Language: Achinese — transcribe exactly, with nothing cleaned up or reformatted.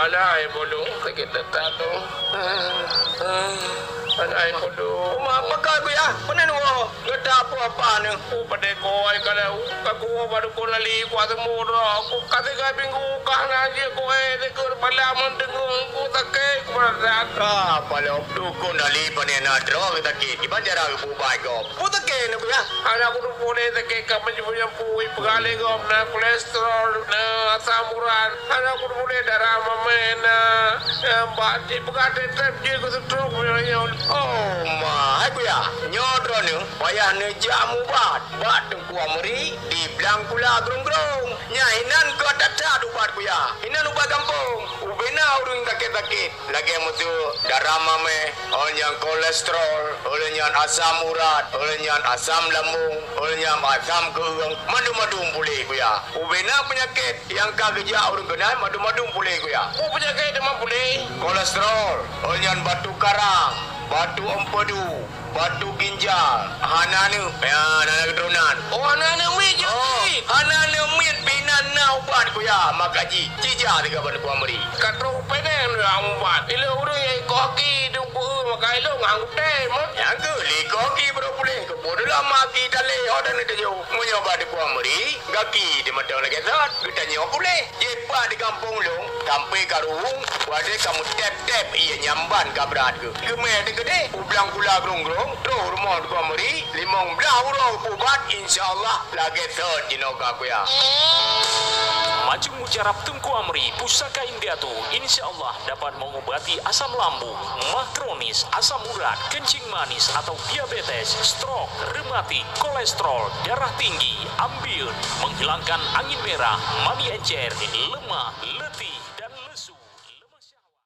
Alah, hai bulu, sakét that-that tu. Alah, hai bulu. Uma, pakon, Kuya? Peue na neuwoe? Gata peue apa nyoe? Ku padé koi ka lheueh, ka kuwoe bak dukon Ali, ku aseumu droe. Ku ka tiga minggu ka hana jeuet koi, teuka pala meuteungeut, ku sakét, ku peurasaan. Ka palom dukon Ali pane na droe sakét, kiban cara geupeuubat gob? Peue sakét nyoe, Kuya? Hana kuteupue lé sakét ka meunyoe-meunyoe pui, peugah lé gob na kolesterol, na asam urat. Hana kuteupue lé darah mamèh na, eh, bak jipeugah teutab jeuet keu stroke meunyoe nyoe. Oh, ma, hai Kuya, nyoe droeneuh payah neujak mubat bak Teungku Amri di Blang Kula Grong-grong. Nyan hinan ka that-that ubat, Kuya. Hinan ubat gampông. Ubena ureueng sakét-sakét. Lagèe meuseue darah mamèh, oh nyan kolesterol, oh nyan asam urat, oh nyan asam lambung, oh nyan asam keueung, mandum-mandum puléh, Kuya. Ubena peunyakét nyang ka geujak ureueng keunan mandum-mandum puléh, Kuya. Peue peunyakét teuma puléh? Kolesterol, oh nyan batu karang, batu empedu, batu ginjal, hana aneuk, ya, hana aneuk keuturonan. Oh, hana aneuk miet, oh, hana aneuk miet pih na ubat, Kuya, maka jih, jijak sigoe bak Teungku Amri. Ka troh péng lé ubat. Ilôn ureueng nyang ikoh aki dum peue maka ilôn ngon gutée meuh. Nyang keuh lé ikoh aki baru puléh, keupeue dulu ma aki talé ho dan teujoh. Meunyoe bak Teungku Amri, gaki di mantong lagèe that, geutanyoe puléh. Jipat di gampông lôn, sampoe ka ruhueng, watèe ka meutép-tép ié nyamban ka brat geuh. Geumè teukeudeh, u Blang Kula Grong-grong, troh rumoh Teungku Amri, limong blah uroe peuubat, insya Allah, lagèe that jinoe ka, Kuya. Majung mujarab Teungku Amri, pusaka India tu, insya Allah dapat mengobati asam lambung, mah kronis, asam urat, kencing manis atau diabetes, stroke, rematik, kolesterol, darah tinggi, ambeien, menghilangkan angin merah, mani encer, lemah, letih.